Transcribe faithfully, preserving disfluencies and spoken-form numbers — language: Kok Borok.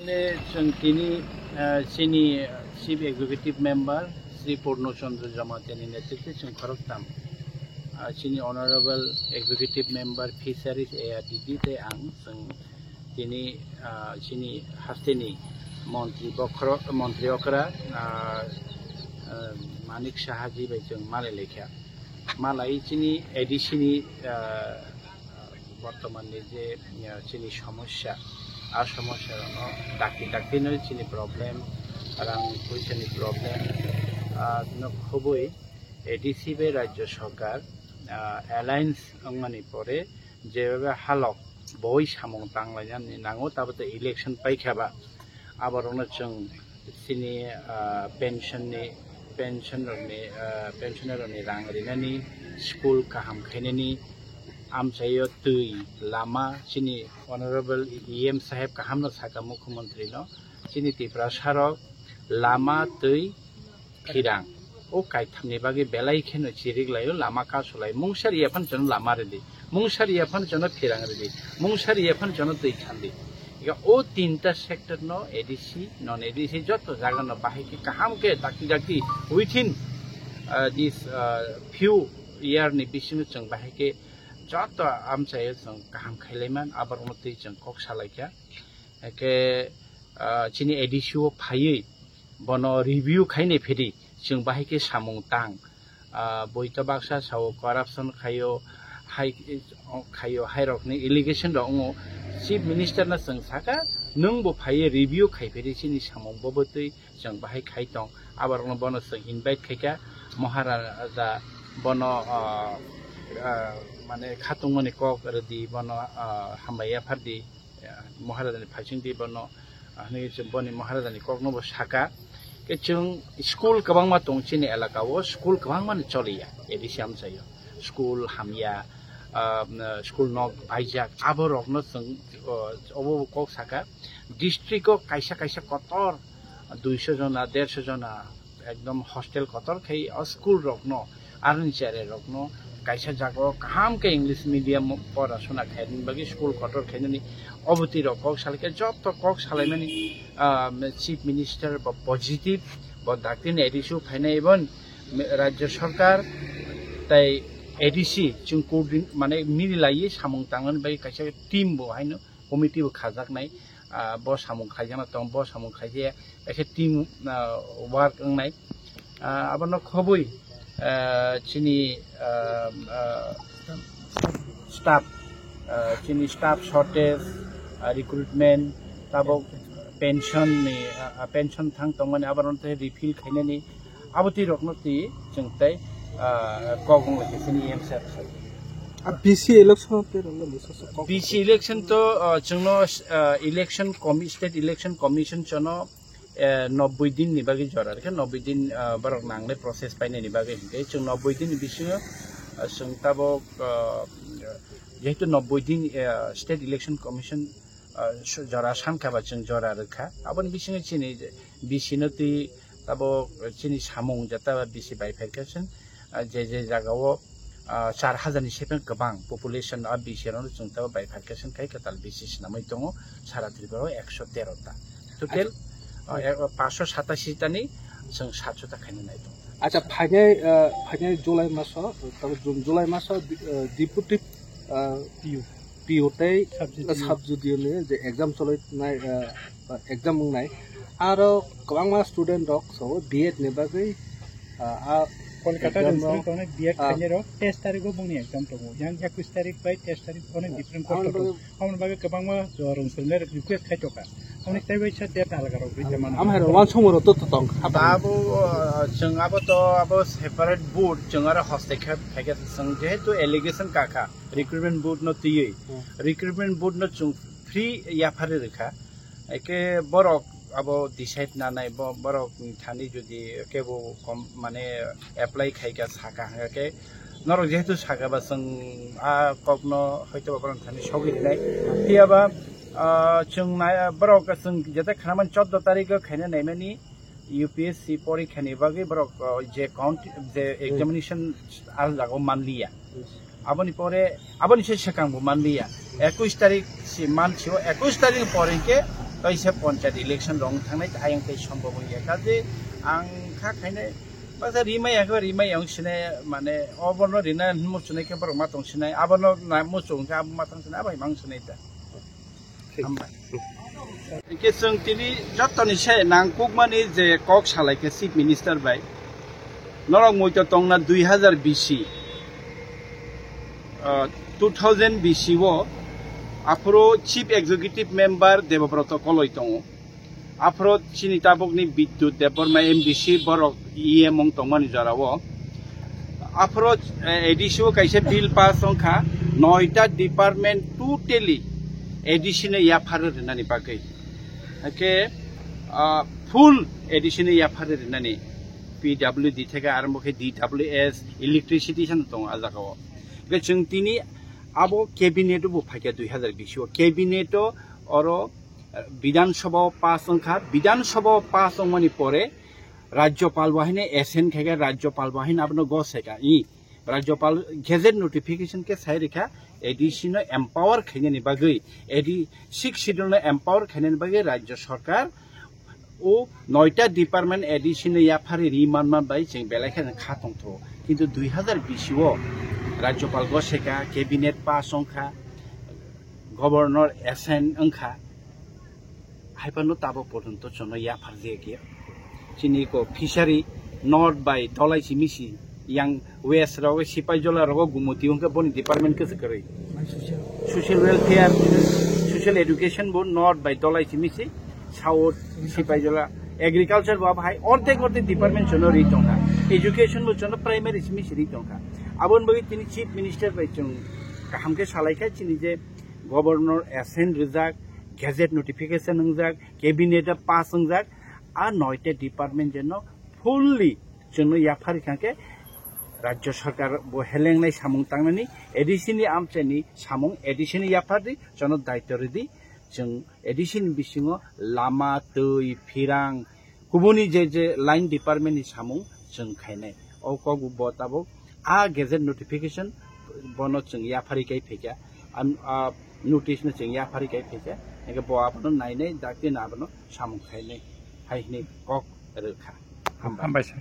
Chwng tini, ah, chini Chief Executive Member Sri Purno Chandra Jamatia ni netrite chwng khoroktham, ah, chini Honorable Executive Member Fisheries A R D D tei ang chwng tini, ah, chini hasteni montri bokhorok, montri okra, ah, ah, Manik Sahaji bai chwng malai laikha. Malai chini A D C ni, ah, bortoman ni je, ah, chini somosya, a somosya no dakti dakti no chini problem, rang puisa ni problem, ah, no khoboi A D C bai Rajya Sarkar, ah, alliance wngmani pore jebebe halok boi samung tanglainani nango, tabuk election paikha ba, aborokno chwng chini, ah, pension ni, pension rokni, ah, pensioner rokni rang rinani, school kaham khainani, amchaio twi, lama, chini Honorable E M saheb kahamno saka Mukhyamantri no, chini Tiprasa rok lama, twi, phirang. O kaithamni bagwi belai kheno chirik laio, lama kasu lai. Mungsa riya phano chwngno lama ridi. Mungsa riya phano chwngno phirang ridi. Mungsa riya phano chwngno twi khandi. Ega o tinta sector no A D C, non A D C joto jaga no bahai khe kaham khe dakti dakti within, uh, this, uh, few year ni bisingo chwng bahai khe joto amchaio chwng kaham khailaiman, aborokno twi chwng kok salaikha. Eke, ah, chini A D C o phaiwi bono review khainai phedi, chwng bahai khe samung tang. Ah, boito baksa sao corruption khaio, hai, khaio, hai rokni allegation rok wngo. Chief Minister no chwng saka, nwng bo phaiwi review khai phedi chini samung bo bwtwi chwng bahai khai tong. Aborokno bono chwng invite khaikha, Maharaja bono, ah, ah, mane khatungmani kok rwdi, bono, ah, hambai yaphardi. Maharajani phaisingdi bono, ah, hinwi se boni Maharajani kokno bo saka. Khe chwng school kwbangma tong chini elaka o, school kwbangma ni choliya, A D C amchaio. School hamya, ah, school nok baijak, aborokno chwng, oh, obo bo kok saka. District o kaisa kaisa kotor duiso jona, derso jona, ekdom hostel kotor khai o school rokno, aroni cherai rokno kaisa jagao kaham khe English medium porasona khainani bagwi school kotor khainani obotwi rok kok salai khe joto kok salaimani, ah, Chief Minister bo positive, bo dakti ni A D C o phainai, ebon Rajya Sarkar tei A D C chwng coordin-, mane mili laiwi samung tangmani bagwi kaisa team bo haino committee bo khajaknai, ah, bo samung khaijakna tong, bo samung khaijaya, kaisa team, ah, work wngnai. Ah, abono khobwi, ah, chini, ah, ah, staff, ah, chini staff shortage, ah, recruitment, tabok pension ni, ah, ah, pension thang tongmani, abono tei refill khainani, abotwi rokno twi chwng tei, ah, kok wng lai khe chini M C R khai. A B C election o tei rwngmani sosok kok. B C election to, ah, chwngno, ah, election commi-, state election commission chono, eh, nobboi din ni bagwi jora rikha, nobboi din, ah, borok nangnai process painani bagwi hinkhe chwng nobboi din ni bisingo, ah, chwng tabok, ah, jehetu nobboi din, eh, state election commission, ah, su-, jora sankha ba chwng jora rwkha. Aboni bisingo chini B C no twi tabok chini samung jata B C bai phaikha chwng, ah, je je jagao, ah, char hajar ni sepeng kwbang population a B C rokno chwng tabok bai phaikha chwng khai kwtal B C swnamwi tongo sara Tripura o ekso tero ta. Total, ah, ek-, paanch sho satashi ta ni chwng saat sho ta khaina nai tongo. Acha, phainai, ah, phainai July maso, tabok June, July maso, ah, deputy, ah, P U. P U tei subsidy. Subsidy ni je exam choloi nai, ah, ah, exam wngnai. Aro kwbangma student rok so B Ed ni bagwi, ah, ah, Kolkata exam rok, rok, tongnai B Ed ah, khainai rok teis tarik o bongni exam tongo. Yang ekwis tarik bai teis tarik onek different course tongo. Aboni bagwi kwbangma rwng swrwngnairok request khai tongkha. Aboni tei bai sa date alga rok rwi tongmani. Amhai rok uansukmung rok to tong. Abo, uh, chwng abo to abo separate board, chwng aro hostel khe phaikhe chwng jehetu allegation kakha recruitment board no twiwi. Hmm. Recruitment board no chwng free yapharwi rwkha. Eke borok abo decide nanai, bo-, borok thani jodi kebo kom-, mane apply khaika saka hwnkhe norok jehetu saka ba chwng a kokno hoito ba borok thani sogwi rinai. Phiya ba, ah, chwng nai, borok chwng jete khanaman choddo tarikh o khaina naimani U P S C porikha ni bagwi borok, ah, je count, je examination al jago manliya. Aboni pore, aboni se swkang bo manliya. Ekwis tarik si mansi o, ekwis tarik ni pore hinkhe Kaisa panchayat election rok wng thangnai, ayang tei sombhob wngya. Kaje ang kha khainai, basa rimai ya khe rimai ya wng sinai, mane obono rina hinmo chunai khe borok ma tong sinai, abono na muchung khe abo ma tang sinai, abo hai ma wng sinai ta. Hambai. Hingke chwng tini jottoni se nangkukmani je kok salai khe Chief Minister bai, norok muito tongna dui hazar bisi, ah, two thousand bisi o, aphuru Chief Executive Member Debobroto Koloi tongo. Aphuru chini tabukni Bidyut Debbarma M D C borok E M wng tongmani jorao. Aphuru, eh, A D C o kaisa bill pass wngkha, noita department totally A D C no yaphar rinani bagwi. Hake, ah, full A D C no yaphar rinani. P W D theke arombo khe D W S, electricity sano tongo a jagao. Hake chwng tini abo cabinet o bo phaikha dui hazar bisi o. Cabinet o oro Bidhan Sabha o pass wngkha, Bidhan Sabha o pass wngmani pore Rajyapal bo haino assent khaikha, Rajyapal bo haino abono goseka, i Rajyapal gazette notification khe sai rikha, A D C no empower khainani bagwi, A D, Sixth Schedule no empower khainani bagwi Rajya Sarkar o noita department A D C no yaphari ri manma bai chwng belai kheno kha tongthogo. Kintu dui hazar bisi o Rajyapal goseka, cabinet pass wngkha, Governor assent wngkha, haiphano tabo potonto chwngno yaphar jeyakya. Chini ko fishery north bai Dolai Simisi, yang west rogo Sipaijola rogo Gumoti wngkha boni department khe kwrwi. Social welfare, social education bo north bai Dolai Simisi, south Sipaijola, agriculture bo abo hai ordek ordek department chwngno ri tongkha. Education bo chwngno primary Simisi ri tongkha. Aboni bagwi tini Chief Minister bai chwng kaham khe salaikha chini je Governor assent rijak, gazette notification wngjak, cabinet o pass wngjak, a noita department jeno fully chwngno yaphari kha khe Rajya Sarkar bo helengnai samung tangnani, A D C ni amchaini samung A D C ni yaphardi, chwngno daityo ridi, chwng A D C ni bisingo lama, twi, phirang, kubuni je je line department ni samung chwng khainai. O kok bo tabuk a gazette notification bono chwng yaphari kai phaikha, am, a notice no chwng yaphari kai phaikha, hingkhe bo abono nainai dakti no abono samung khainai hai hinwi kok rwkha. Hambai. Hambai sir.